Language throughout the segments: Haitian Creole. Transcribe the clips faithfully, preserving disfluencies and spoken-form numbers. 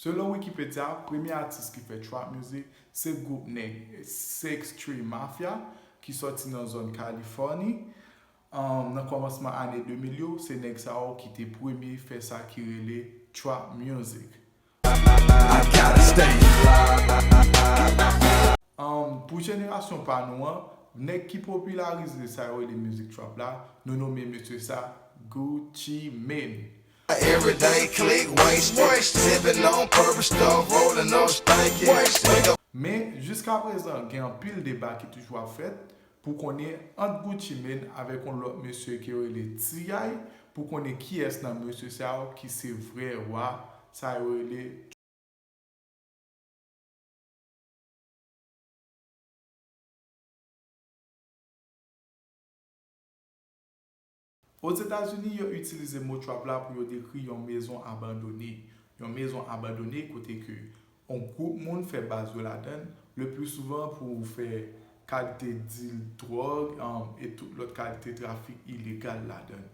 Selon Wikipedia, premye atis ki fè trap music se gwoup nèg Six Tree Mafia ki sòti nan zòn Kalifòni. Um, nan kòmansman ane de mil yo, se nèg sa yo ki te premye fè sa ki rele trap music. I gotta stay fly. Um, pou jenerasyon pa nou an, nèg ki popilarize sa yo rele mizik trap la, nou nonmen mesye sa Gucci Mane. Everyday click wasted, sipping on purple stuff, rolling up stanky. Men, jiska prezan, gen anpil deba ki toujou ap fèt pou konnen ant Gucci Mane avèk yon lòt mesye ki yo rele T I, pou konnen kiyès nan mesye sa yo ki se vrè wa sa yo rele. Ozetazini, yo itilize mo trap la pou yo dekri yon mezon abandone. Yon mezon abandone kote ke yon gwoup moun fè baz yo ladan l, le pli souvan pou fè kalite dil dwòg, um, e tout lòt kalite trafik ilegal ladan l.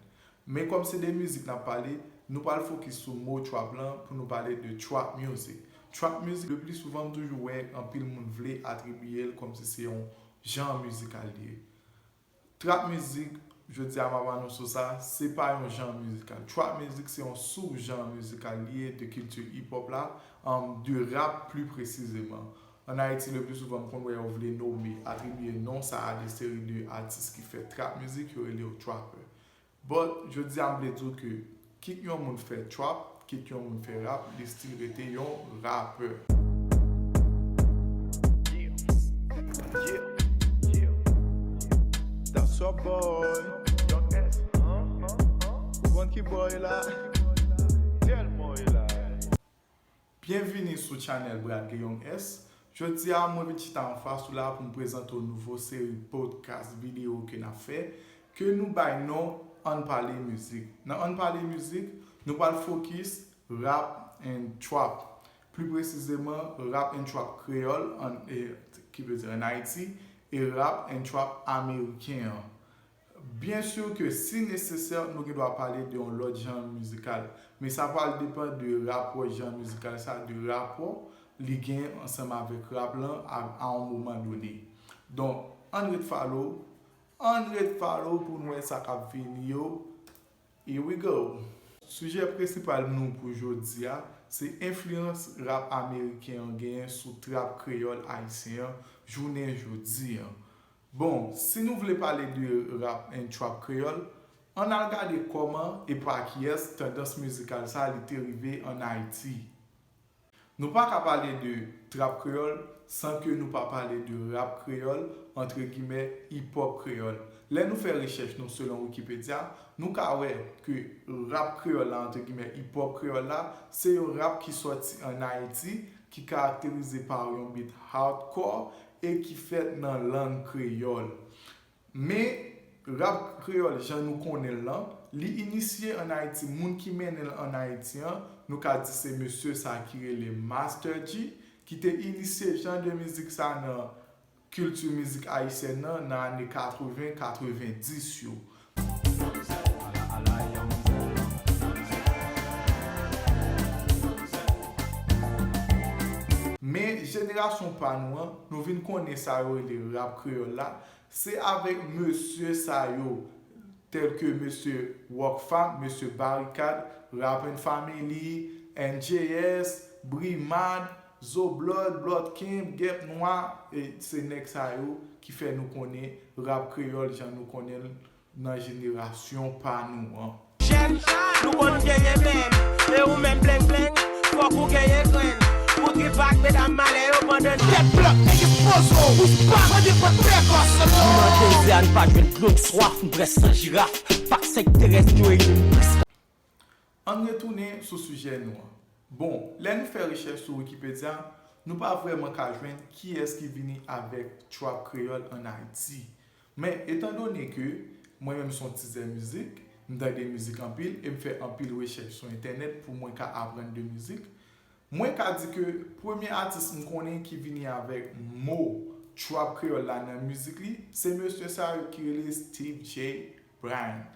Men kòm se de mizik n ap pale, nou pral fokis sou mo trap lan pou nou pale de trap music. Trap music, le pli souvan, m toujou wè anpil moun vle atribiye l kòmsi se yon jan mizikal li ye. Trap music, jodi a m ap anonse w sa, se pa yon jan mizikal. Trap music se yon sou jan mizikal li ye de kilti hip hop la, um, de rap pli presizeman. Ann Ayiti, le pli souvan, m konn wè yo vle nome, atribiye non sa a de seri de atis ki fè trap music, yo rele yo trapper. But, jodi a m vle di w ke kit yon moun fè trap, kit yon moun fè rap, li still rete yon rapè. Yeah, yeah, yeah. That's your boy, Young S. Ou konn ki boy la? Tèlman e la. Byenvini sou channel Bradley Young S. Jodi a, mwen vin chita anfas ou la pou m prezante w nouvo seri podcast videyo ke n ap fè, ke nou bay non Ann Pale Mizik. Nan Ann Pale Mizik, nou pral fokis rap and trap. Pli presizeman, rap and trap kreyòl, an, e, ki vle di ann Ayiti, e rap and trap ameriken an. Byen si ke si nesesè, nou gen dwa pale de yon lòt jan mizikal. Men sa pral depann de rapò jan mizikal sa, de rapò li gen ansanm avèk rap lan a, a yon moman done. Donk, ann ret follow, ann ret follow pou n wè sa k ap vini yo. Here we go! Sijè prensipal nou pou jodi a, se enfliyans rap ameriken an genyen sou trap kreyòl ayisyen an jounen jodi an. Bon, si nou vle pale de rap and trap kreyòl, ann al gade kòman e pa kiyès tandans mizikal sa li te rive ann Ayiti. Nou pa ka pale de trap kreyòl san ke nou pa pale de rap kreyòl, antre gimè, hip hop kreyòl. Lè nou fè rechèch nou selon Wikipedia, nou ka wè ke rap kreyòl la, antre gimè, hip hop kreyòl la, se yon rap ki sòti ann Ayiti, ki karakterize pa yon beat hardcore e ki fèt nan lang kreyòl. Men, rap kreyòl jan nou konnen l lan, li inisye ann Ayiti, moun ki mennen l ann Ayiti an, nou ka di se mesye sa ki rele Master G, ki te inisye jan de mizik sa nan kilti mizik ayisyèn nan, nan ane katreven, katrevendis yo. Men, jenerasyon pa nou an, nou vin konnen sa yo rele rap kreyòl la, se avèk mesye sa yo, tèl ke mesye Rockfam, mesye Barikad, Rap and Family, N J S, Brimad, Zo Blood, Blood Camp, Gèp Nwa, e se nèg sa yo ki fè nou konnen rap kreyòl jan nou konnen l nan jenerasyon pa nou an. Jèn, nou konn genyen menm, e ou menm bleng bleng, fòk ou genyen grenn. Pou tripak medam malè yo pandan nou. Tèt blòk, nèg pozo, ou pa mande pran pè gòs. Nan dezi a n pa jwenn dlo n swaf, n brès san jiraf. Pak senk terès nou e nou plis. Ann retounen sou sijè nou an. Bon, lè nou fè rechèch sou Wikipedia, nou pa vrèman ka jwenn kiyès ki vini avèk trap kreyòl ann Ayiti. Men, etandone ke mwen menm se yon tizè mizik, m tande mizik anpil e m fè anpil rechèch sou entènèt pou mwen ka aprann de mizik, mwen ka di ke premye atis m konnen ki vini avèk mo trap kreyòl la nan mizik li, se mesye sa yo ki rele Steve J. Brown.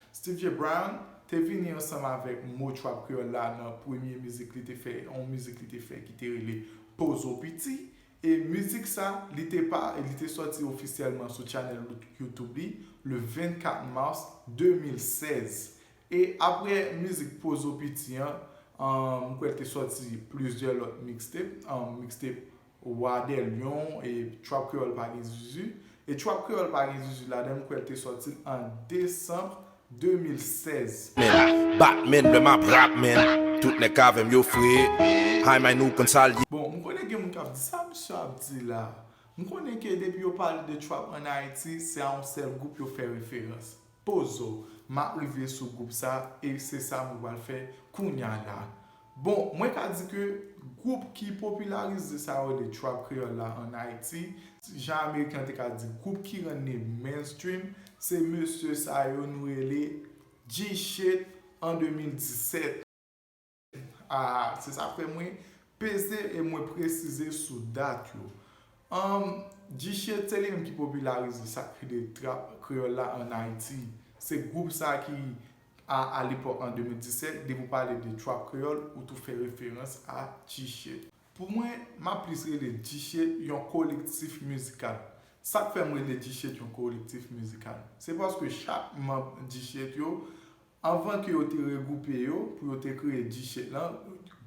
Steve J. Brown te vini ansanm avèk mo trap kreyòl la nan premye mizik li te fè, yon mizik li te fè ki te rele Pozo Piti. E mizik sa, li te pa, li te sòti ofisyèlman sou channel YouTube li le vennkat mas de mil sèz. E apre mizik Pozo Piti an, um, m kwè l te sòti plizyè lòt mixtape, um, mixtape Wa dè Lyon e Trap Kreyòl pa gen zuzu. E Trap Kreyòl pa gen zuzu ladan l, m kwè l te sòti l an desanm de mil sèz. Men, Batman, lè m ap rap, men, tout nèg k avè m yo fre. Hay may nou konn sa l ye. Bon, m konnen gen moun k ap di, "Sa misye ap di la?" M konnen ke depi yo pale de trap ann Ayiti, se a yon sèl gwoup yo fè referans. Pozo, m ap rive sou gwoup sa, e se sa mwen pral fè kounya la. Bon, mwen ka di ke gwoup ki popilarize sa yo rele trap kreyòl la ann Ayiti, jan Ameriken te ka di, gwoup ki rann li mainstream, se mesye sa yo nou rele G-Shit an de mil disèt. Ah, se sa k fè mwen peze e mwen presize sou dat yo. Um, G-Shit, se li menm ki popilarize sa k rele trap kreyòl la ann Ayiti. Se gwoup sa ki, a, a lepòk an de mil disèt, depi w pale de trap kreyòl, ou tou fè referans a G-Shit. Pou mwen, m ap plis rele G-Shit yon kolektif mizikal. Sa k fè m rele G-Shit yon kolektif mizikal? Se paske chak manm G-Shit yo, anvan ke yo te regwoupe yo pou yo te kreye G-Shit lan,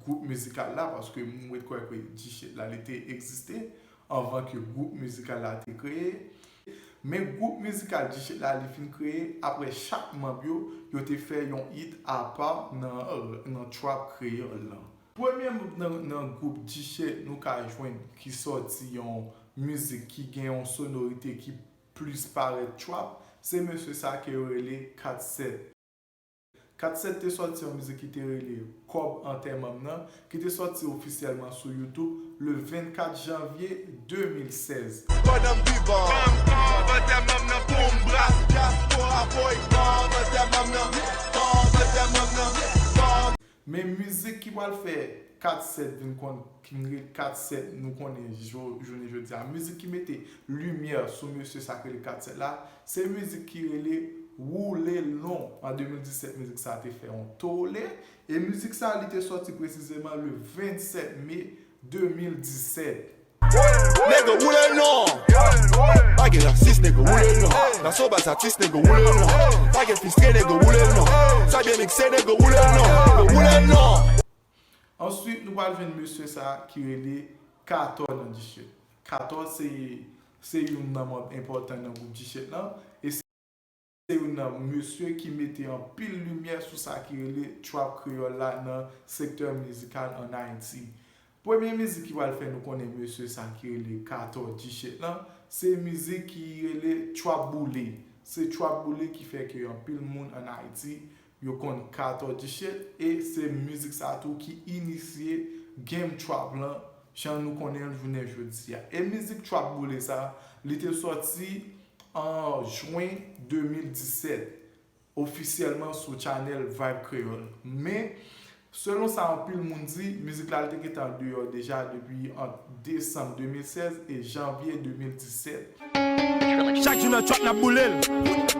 gwoup mizikal la, paske m ret kwè ke G-Shit la, li te egziste anvan ke gwoup mizikal la te kreye. Men gwoup mizikal G-Shit la, li fin kreye, apre chak manm yo, yo te fè yon hit apa nan, nan trap kreyòl lan. Premye manm nan, nan gwoup G-Shit nou ka jwenn ki sòti yon mizik ki gen yon sonorite ki plis parèt trap, se mesye sa ke yo rele Kat Sèt. Kat Sèt te sòti yon mizik ki te rele Kòb Antèman m nan, ki te sòti ofisyèlman sou YouTube le vennkat janvye de mil sèz. Pandan m vivan, kòb antèman m nan pou m bras, dyaspora voye kòb antèman m nan, kòb antèman m nan, kòb. Men mizik ki pral fè Kat Sèt vin konn, ki vin rele Kat Sèt, nou konnen jou-, jounen jodi a. Mizik ki mete limyè sou mesye sa k rele Kat Sèt la, se mizik ki rele Woule Lon. An de mil disèt, mizik sa te fè yon tole. E mizik sa, li te sòti presizeman le vennsèt me de mil disèt. Nèg woule non. Pa gen rasis, nèg woule non. Nan sovaz atis, nèg woule non. Pa gen fistre, nèg woule non. Sa byen mikse, nèg woule non. Nèg woule non. Answit, nou pral jwenn mesye sa ki rele Katò nan G-Shit. Katò se, se youn nan manm enpòtan nan gwoup G-Shit lan, e se youn nan mesye ki mete anpil limyè sou sa ki rele trap kreyòl la nan sektè mizikal ann Ayiti. Premye mizik ki pral fè nou konnen mesye sa ki rele Katò G-Shit lan, se mizik ki rele Trap Boule. Se Trap Boule ki fè ke anpil moun ann Ayiti yo konn Katò G-Shit, e se mizik sa tou ki inisye game trap lan, jan nou konnen l jounen jodi a. E mizik Trap Boule sa, li te sòti an jen de mil disèt, ofisyèlman sou channel Vibe Kreyòl. Men, selon sa anpil moun di, mizik la, li te gentan deyò deja depi ant desanm de mil sèz e janvye de mil disèt. Chak jou nan trap n ap boule l.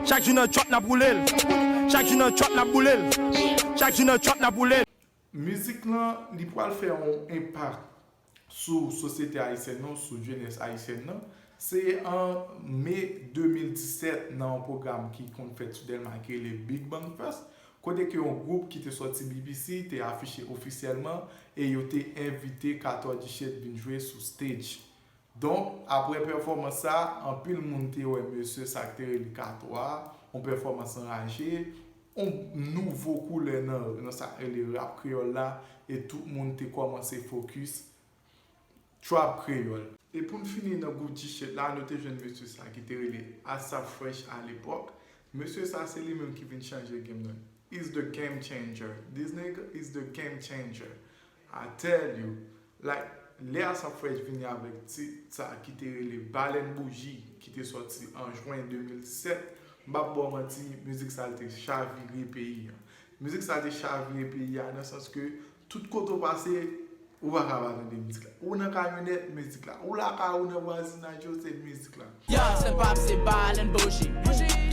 Chak jou nan trap n ap boule l. Chak jou nan trap n ap boule l. Chak jou nan trap n ap boule l. Mizik lan, li pral fè yon enpak sou sosyete ayisyèn nan, sou jenès ayisyèn nan. Se an me de mil disèt, nan yon pwogram ki konn fèt sou Dèlma ki rele Big Bang Fest, kote ke yon gwoup ki te sòti B B C te afiche ofisyèlman e yo te envite Katò G-Shit vin jwe sou stage. Donk, apre pèfòmans sa, anpil moun te wè mesye sa k te rele Katò a, yon pèfòmans anraje, yon nouvo koulè nan, nan sa k rele rap kreyòl la, e tout moun te kòmanse fokis trap kreyòl. E pou n fini nan gwoup G-Shit la, nou te jwenn mesye sa ki te rele Asap Fresh alepòk. Mesye sa, se li menm ki vin chanje game nan. Is the game changer. This nigga is the game changer. I tell you. Like, lè Asap Fresh vini avèk tit sa ki te rele Balèn Bouji, ki te sòti an jen de mil disèt, m p ap ba w manti, mizik sa te chavire peyi a. Mizik sa te chavire peyi a nan sans ke tout kote w pase, Ou pa ka pa tande mizik la. Ou nan kamyonèt, mizik la. Ou lakay ou nan vwazinaj yo, se mizik la. Yeah, se pap, se balèn bouji.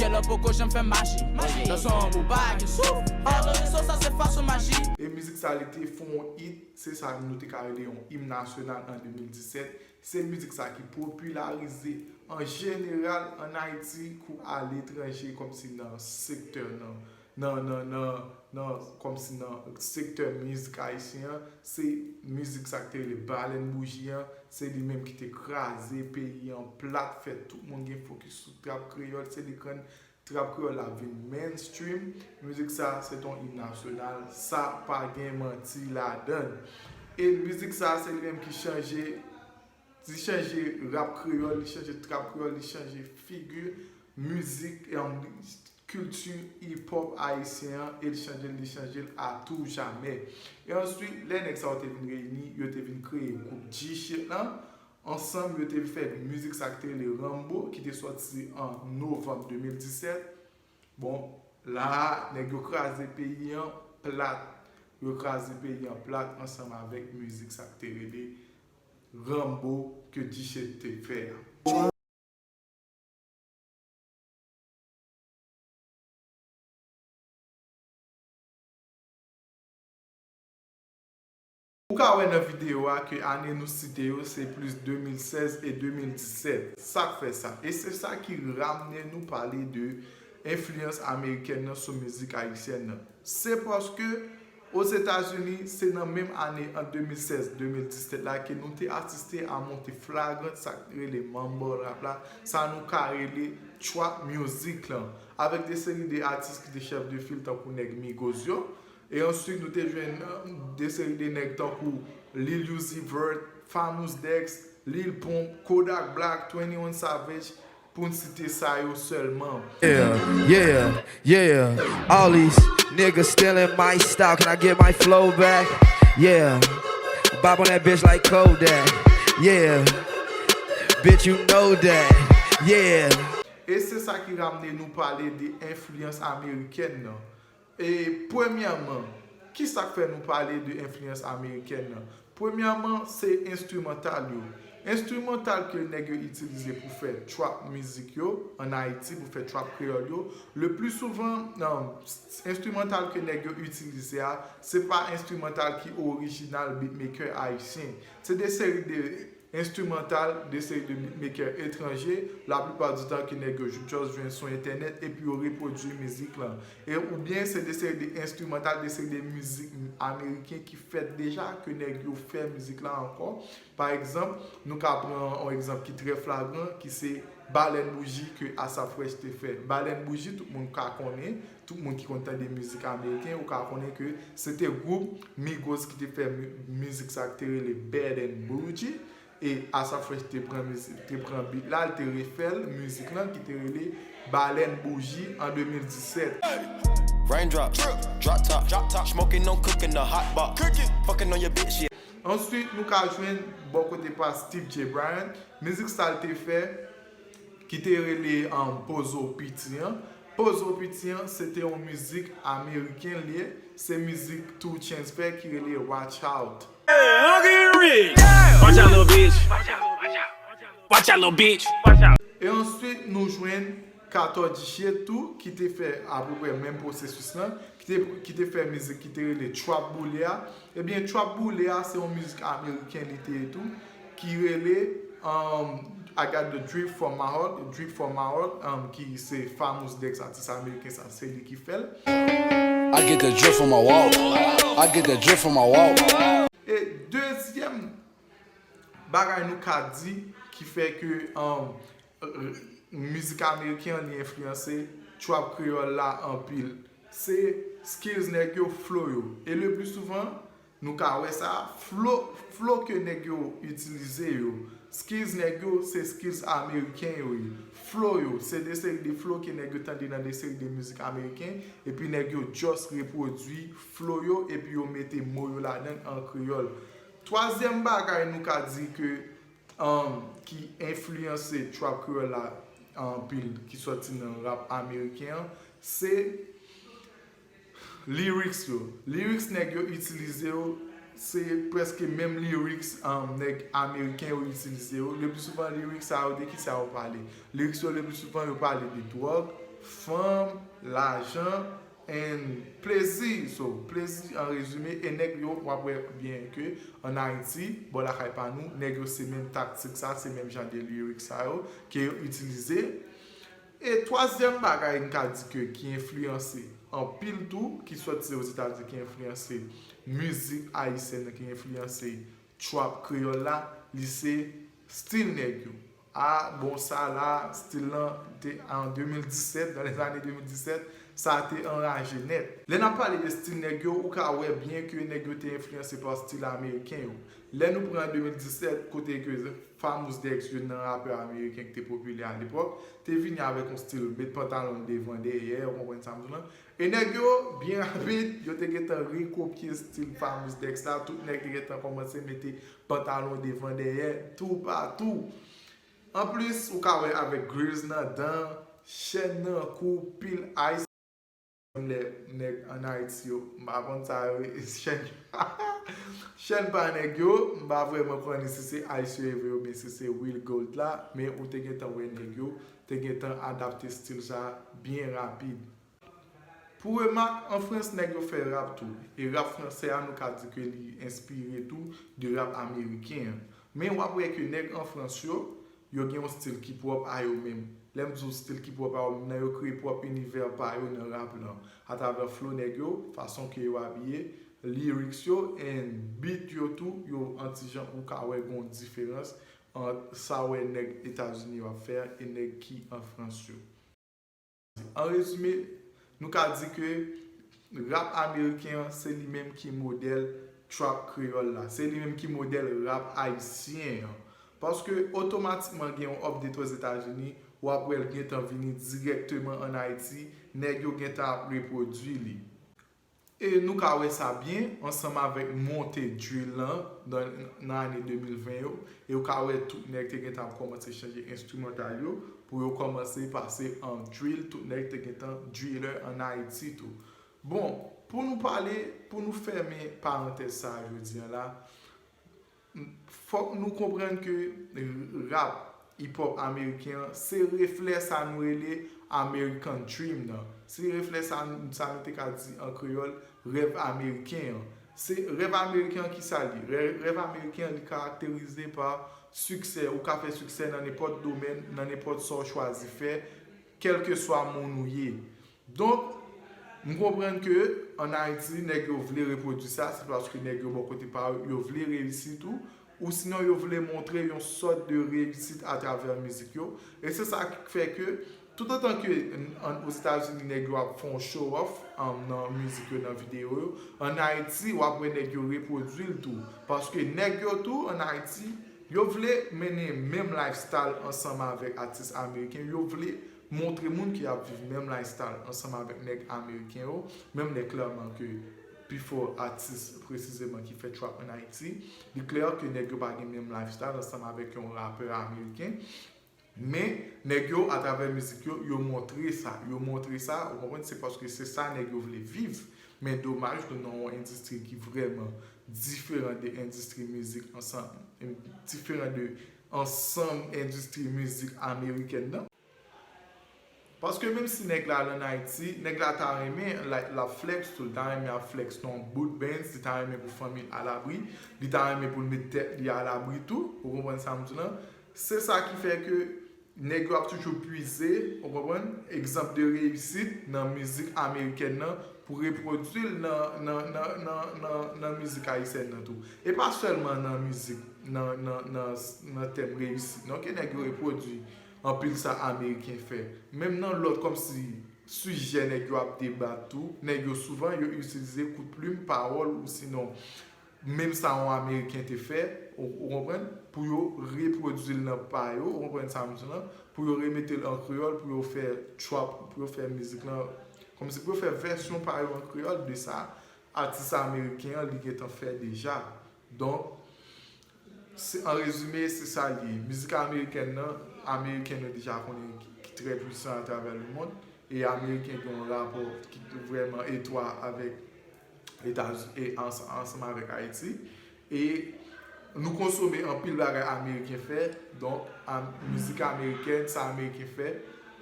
Gèlò poko janm fè maji. Nan son an pou pa gen souf. Alò, leson sa se fason maji. E mizik sa, li te fè yon hit, se sa nou te ka rele yon im nasyonal an de mil disèt. Se mizik sa ki popilarize an jeneral an Ayiti kou aletranje, kòmsi nan sektè nan nan nan nan nan kòmsi nan sektè mizik ayisyen an, se mizik sa k te rele Balèn Bouji an, se li menm ki te kraze peyi an plat, fè tout moun gen fokis sou trap kreyòl, se li k rann trap kreyòl la vin mainstream. Mizik sa se t on im nasyonal, sa pa gen manti ladan l. E mizik sa se li menm ki chanje, li chanje rap kreyòl, li chanje trap kreyòl, li chanje figi mizik, kilti hip hop ayisyen an, e l chanje l, li chanje l a tou jamè. E answit, lè nèg sa yo te vin reyini, yo te vin kreye gwoup G-Shit lan. Ansanm, yo te fè mizik sa ki te rele Rambo, ki te sòti an novanm de mil disèt. Bon, la a, nèg yo kraze peyi an plat. Yo kraze peyi an plat ansanm avèk mizik sa ki te rele Rambo ke G-Shit te fè a. Ou ka wè nan videyo a ke ane nou site yo se plis de mil sèz e de mil disèt. Sa k fè sa? E se sa ki ramne nou pale de enfliyans amerikèn nan sou mizik ayisyèn nan. Se paske Ozetazini, se nan menm ane ant de mil sèz, de mil disèt la ke nou te asiste a monte flagrant sa k rele mumble rap la, sa nou ka rele trap music lan, avèk de seri de atis ki te chèf de fil tankou nèg Migos yo. E answit, nou te jwenn de seri de nèg tankou Lil Uzi Vert, Famous Dex, Lil Pump, Kodak Black, twenty-one Savage, pou n site sa yo sèlman. Yeah, yeah, yeah. All these niggas stealing my style. Can I get my flow back? Yeah. Bop on that bitch like Kodak. Yeah. Bitch, you know that. Yeah. E se sa ki ramne nou pale de enfliyans amerikèn nan. E premyèman, kisa k fè nou pale de enfliyans amerikèn nan? Premyèman, se enstrimantal yo. Enstrimantal ke nèg yo itilize pou fè trap mizik yo ann Ayiti, pou fè trap kreyòl yo, le pli souvan, enstrimantal ke nèg yo itilize a, se pa enstrimantal ki orijinal beatmaker ayisyen. Se de seri de enstrimantal, de seri de beatmaker etranje, laplipa di tan ke nèg yo just jwenn sou entènèt epi yo repwodui mizik lan. E oubyen se de seri de enstrimantal, de seri de mizik ameriken ki fèt deja, ke nèg yo fè mizik la ankò. Pa egzanp, nou ka pran yon egzanp ki trè flagran, ki se Balèn Bouji ke Asap Fresh te fè. Balèn Bouji, tout moun ka konnen, tout moun ki konn tande mizik ameriken, ou ka konnen ke se te gwoup Migos ki te fè mizik sa ki te rele Bad and Bougie. E Asap Fresh te pran mizik, te pran beat la, l te refè l, mizik lan ki te rele Balèn Bouji an de mil disèt. Raindrops, drop top, drop top, smoking on cooking the hot box, fucking on your bitch, yeah. Answit, nou ka jwenn bò kote pa Steve J. Bryant, mizik sa l te fè ki te rele um, Pozo Piti an. Pozo Piti an, se te yon mizik ameriken l ye, se mizik two Chainz fè ki rele Watch Out. Watch out, little bitch. Watch out, little bitch. E answit, nou jwenn Kato G-Shit tou, ki te fè apeprè menm pwosesis lan, ki te, ki te fè mizik ki te rele Trap Boule a. Ebyen, Trap Boule a, se yon mizik ameriken li te ye tou, ki rele um, I Got the Drip from My Heart, Drip from My Heart, um, ki se Famous Dex, atis ameriken sa, se li ki fè l. I get the drip from my walk. I get the drip from my walk. E dezyèm bagay nou ka di ki fè ke um, mizik ameriken an li enfliyanse trap kreyòl la anpil, se skills nèg yo, flow yo. E le pli souvan, nou ka wè sa, flow, flow ke nèg yo itilize yo, skills nèg yo, se skills ameriken yo ye. Flow yo, se de seri de flow ke nèg yo tande nan de seri de mizik ameriken, epi nèg yo just repwodui flow yo, epi yo mete mo yo ladan l an kreyòl. Twazyèm bagay nou ka di ke um, ki enfliyanse trap kreyòl la anpil, ki sòti nan rap ameriken an, se lyrics yo. Lyrics nèg yo itilize yo, Se prèske menm lyrics um, nèg ameriken yo itilize yo. Le pli souvan, lyrics sa yo de ki sa yo pale? Lyrics yo le pli souvan yo pale de dwòg, fanm, lajan, and plezi. So, plezi an rezime, e nèg yo, w ap wè byen ke an Ayiti, bò lakay pa nou, nèg yo se menm taktik sa, se menm jan de lyrics sa yo ke yo itilize. E twazyèm bagay m ka di ke ki enfliyanse anpil tou, ki sòti Ozetazini, ki enfliyanse mizik ayisyèn nan, ki enfliyanse trap kreyòl la, li se stil nèg yo. A, bon, sa la, stil lan te an de mil disèt, dans les années de mil disèt, sa te anraje nèt. Lè n ap pale de stil nèg yo, ou ka wè byen ke nèg yo te enfliyanse pa stil ameriken yo. Lè nou pran de mil disèt, kote ke Famous Dex, youn nan rapè ameriken ki te popilè alepòk, te vini avèk yon stil met pantalon devan dèyè, ou konprann sa m di w lan? E nèg yo, byen rapid, yo te gentan rekopye stil Famous Dex la, tout nèg te gentan kòmanse mete pantalon devan dèyè, toupatou. Anplis, ou ka wè avèk grills nan dan, chèn nan kou, pil ice. Lè nèg ann Ayiti yo, m pa konn sa yo, chèn, chèn pa nèg yo, m pa vrèman konnen si se ice yo ye vre oubyen si se real gold la, men ou te gentan wè nèg yo te gentan adapte stil sa byen rapid. Pou remak, an Frans, nèg yo fè rap tou. E rap fransè a, nou ka di ke li enspire tou de rap ameriken an. Men w ap wè ke nèg an Frans yo, yo gen yon stil ki pwòp a yo menm. Lè m di w stil ki pwòp a yo menm nan, yo kreye pwòp inivè pa yo nan rap lan. Atravè flow nèg yo, fason ke yo abiye, lyrics yo, and beat yo tou, yo an ti jan ou ka wè gen yon diferans ant sa w wè nèg Etazini yo ap fè e nèg ki an Frans yo. An rezime, nou ka di ke rap ameriken an, se li menm ki modèl trap kreyòl la. Se li menm ki modèl rap ayisyen an. Paske otomatikman gen yon update Ozetazini, w ap wè l gentan vini dirèkteman ann Ayiti, nèg yo gentan ap repwodui li. E nou ka wè sa byen ansanm avèk monte drill lan nan, nan ane de mil ven yo. E ou ka wè tout nèg te gentan ap kòmanse chanje enstrimantal yo pou yo kòmanse pase an drill. Tout nèg te gentan driller ann Ayiti tou. Bon, pou nou pale, pou nou fèmen parantèz sa a jodi a la, fòk nou konprann ke rap, hip hop ameriken an, se reflè sa nou rele American Dream nan. Se reflè sa, sa nou te ka di an kreyòl, rèv ameriken an. Se rèv ameriken an ki sa li? Rè-, rèv ameriken an, li karakterize pa siksè. Ou ka fè siksè nan nenpòt domèn, nan nenpòt sa w chwazi fè, kèlkeswa moun ou ye. Donk, m konprann ke ann Ayiti, nèg yo vle repwodui sa, se paske nèg yo bò kote pa yo, yo vle reyisi tou, ou sinon yo vle montre yon sòt de reyisit atravè mizik yo. E se sa ki fè ke, toutotan ke an, an Ozetazini, nèg yo ap fè yon show off, um, nan mizik yo, nan videyo yo, ann Ayiti, w ap wè nèg yo repwodui l tou. Paske nèg yo tou, ann Ayiti, yo vle mennen menm lifestyle ansanm avèk atis ameriken. Yo vle montre moun ke y ap viv menm lifestyle ansanm avèk nèg ameriken yo, menm lè klèman ke pifò atis presizeman ki fè trap ann Ayiti, li klè ke nèg yo pa gen menm lifestyle ansanm avèk yon rapè ameriken. Men, nèg yo, atravè mizik yo, yo montre sa. Yo montre sa, ou konprann, se paske se sa nèg yo vle viv. Men domaj, nou nan yon endistri ki vrèman diferan de endistri mizik ansanm, diferan de ansanm endistri mizik amerikèn nan. Paske menm si nèg la al ann Ayiti, nèg la ta renmen, like, l ap flex tou, li ta renmen ap flex nan yon boot Benz, li ta renmen pou fanmi l alabri, li ta renmen pou l met tèt li alabri tou, ou konprann sa m di w lan? Se sa ki fè ke nèg yo ap toujou pwize, ou konprann, egzanp de reyisit nan mizik amerikèn nan pou repwodui l nan, nan, nan, nan, nan, nan mizik ayisyèn nan tou. E pa sèlman nan mizik, nan, nan, nan, nan tèm reyisit non ke nèg yo repwodui anpil sa ameriken fè. Menm nan lòt kòmsi sijè nèg yo ap debat tou, nèg yo souvan yo itilize kout plim, pawòl ou sinon menm sa yon ameriken te fè, ou, ou konprann, pou yo repwodui l nan pa yo, ou konprann sa m di w lan, pou yo remete l an kreyòl, pou yo fè trap, pou yo fè mizik lan, kòmsi pou yo fè vèsyon pa yo an kreyòl de sa atis ameriken an li gentan fè deja. Donk, se, an rezime, se sa l ye. Mizik amerikèn nan, ameriken yo deja konnen ki, ki trè pwisan atravè lemonn, e ameriken gen yon rapò ki vrèman etwa avèk Etaz- e ans- ansanm avèk Ayiti. E nou konsome anpil bagay ameriken fè. Donk, am- mizik amerikèn, sa ameriken fè,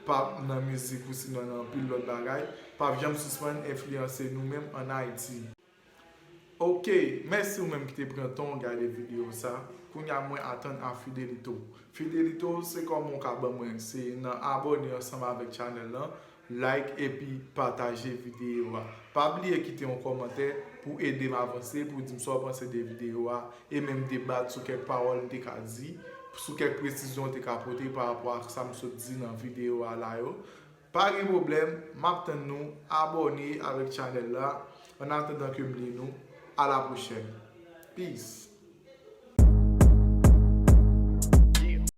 pa nan mizik ou sinon nan anpil lòt bagay, pa janm sispann enfliyanse nou menm ann Ayiti. Ok, mèsi ou menm ki te pran tan w gade videyo sa. Kounye a mwen atann a Fidelito. Fidelito, se kòman w ka ban mwen, se nan abòne ansanm avèk chanèl lan, like epi pataje videyo a. Pa bliye kite yon kòmantè pou ede m avanse, pou di m sa w panse de videyo a, e menm debat sou kèk pawòl m te ka di, sou kèk presizyon w te ka pote pa rapò ak sa m sot di nan videyo a la yo. Pa gen pwoblèm, m ap tann nou, abòne avèk chanèl la. Annatandan ke m li nou, a la pwochèn. Peace.